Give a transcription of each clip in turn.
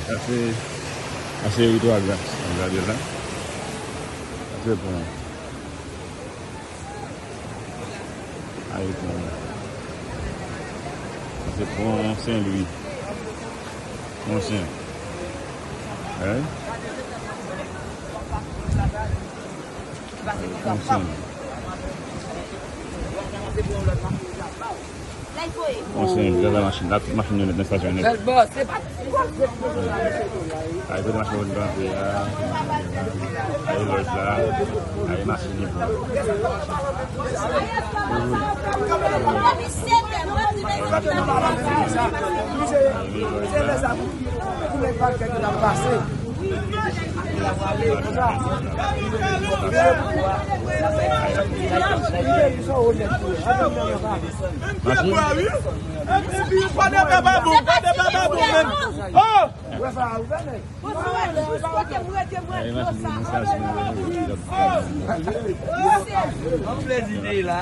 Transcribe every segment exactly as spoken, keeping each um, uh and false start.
Sa se, sa se Victoire Gras. Gade la. Sa se pon. Ay, pon. Sa se pon Sen Lwi. Pon Sen. Hein? Pon Sen Lwi. Bon, se yon gras machin la, tout machin yo nèt nan estasyon nèt. Ay, kote machin yo kanpe a. Ay, lòj la. Ay, machin yo. Ay, lòj la. Machin. Epi, pa de baba bon, pa de baba bon, men. Oh! An plezi te la.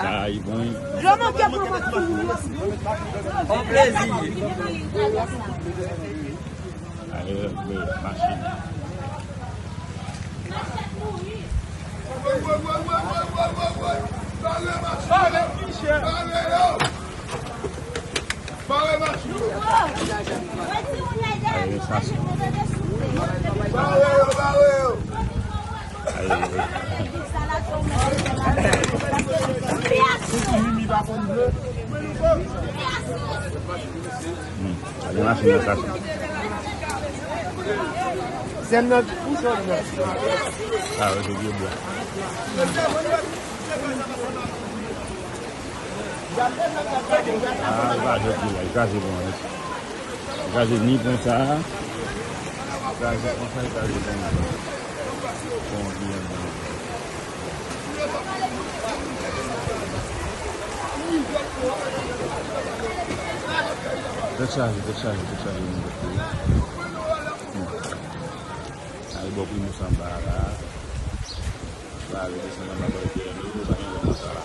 An plezi. Aye, machin. Aye, sa se. Aye, aye. Hmm. Gade machin nan sa. Sèm nan pou jòn nan. Ah, ok, vye bwa. Ah, li pa jòt li la, li kraze bon, wi. Li kraze ni pon sa. Li kraze pon sa, li kraze bon. Bon, li an bon. Tèt chaje, tèt chaje, tèt chaje, moun tèt chaje. Hmm. Ay, bò Primus anba la. Sa ale desann anba bò P M yo, pa gen lòt sa la.